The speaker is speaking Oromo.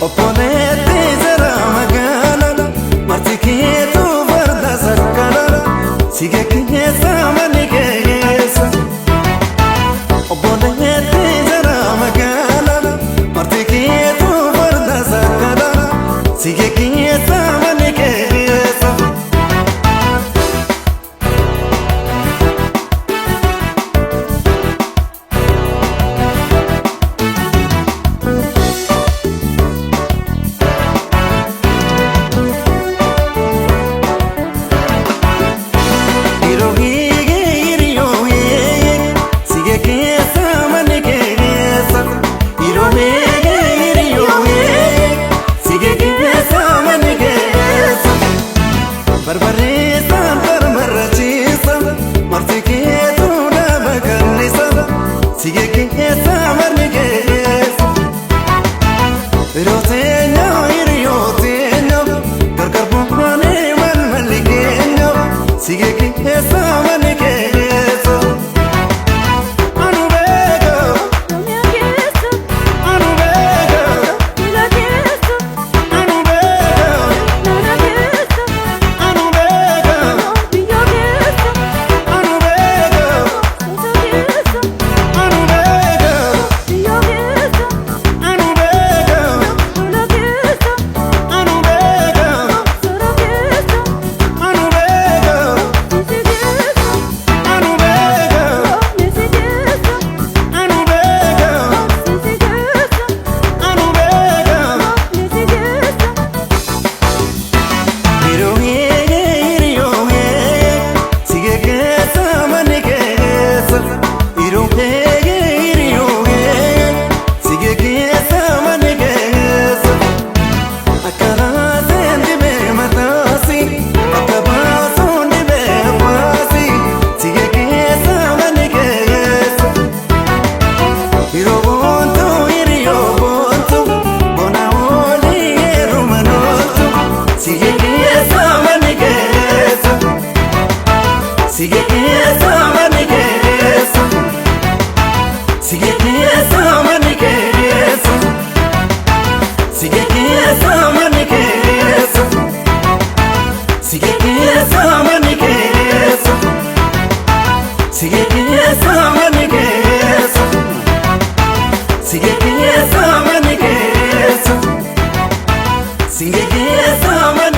Obboleetti jara magaalaa marti keetu farda sakkalaa si keessa manni keessa. Obboleetti jara magaalaa marti keetu farda sakkalaa si keessa manni keessa. Barbareessaan barmarrachiisa marti keetu nama kannisa si keessa marni keessa. Yeroo teenyoo hiriyoo teenyoo gargar bu'anii malmalli keenyoo si keessa marni keessa. Anu beeka anu beeka anu beeka anu beeka anu beeka anu beeka anu beeka anu beeka anu beeka anu beeka anu beeka anu beeka. Yeroo hiriyoo si keessa manni keessa. Yeroo hiriyoo si keessa manni keessa. Akka raaseen dhibee mataasi akka baasuun dhibee baasi si keessa manni keessa. Yeroo boontu hiriyoo boontu bona olii heeruma nooltu si keessa manni keessa. Si keessa manni keessa. Si keessa manni keessa. Si keessa manni keessa. Si keessa manni keessa. Si keessa manni keessa. Si keessa manni keessa. Si keessa manni